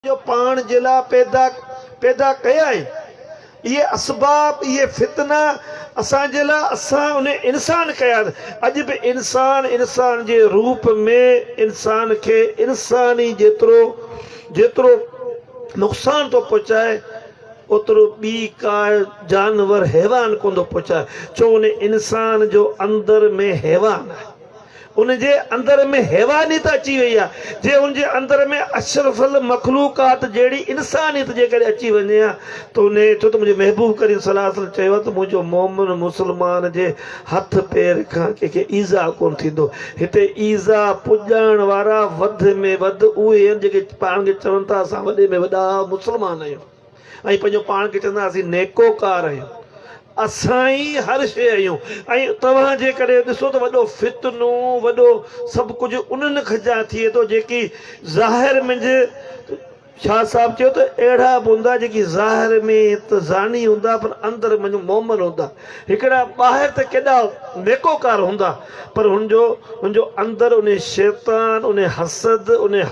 جو پاڻ جي لاء پيدا پيدا ڪيا آهن اهي اسباب اهي فتنا اسان جي لاء اسان ان انسان ڪيا آهن اڄ به انسان انسان جي روپ ۾ انسان کي انساني جيترو جيترو نقصان ٿو پهچائي اوترو ٻي ڪا جانور حيوان ڪونه ٿو پهچائي ڇو ان انسان جو اندر ۾ حيوان آهي. ان جي اندر ۾ حيوانيت اچي وئي آهي، جي ان جي اندر ۾ اشرف المخلوقات جهڙي انسانيت جيڪڏهن اچي وڃي ها ته انهي ڇو ته منهنجي محبوب ڪريم صلي الله عليه وسلم چيو آهي ته منهنجو مؤمن مسلمان جي هٿ پير کان ڪنهن کي ايذاء ڪونه ٿيندو. هتي ايذاء پڄائڻ وارا وڌ ۾ وڌ اهي آهن جيڪي پاڻ کي چون ٿا اسان وڏي ۾ وڏا مسلمان آهيون. ۽ پنهنجو پاڻ کي چوندا اسين نيڪوڪار آهيون، اسان ئي هر شيء آهيون ۽ توهان جيڪڏهن ڏسو ته وڏو فتنو وڏو سڀ ڪجهه انهن کان ٿئي ٿو جيڪي ظاهر منجهه شاهه صاحب چيو ته اهڙا به هوندا جيڪي ظاهر ۾ ته زاني هوندا پر اندر منجهه مومن هوندا هڪڙا ٻاهر ته ڪيڏا نيڪوڪار هوندا پر هن جو هن جو اندر انهي شيطان انهي حسد انهي.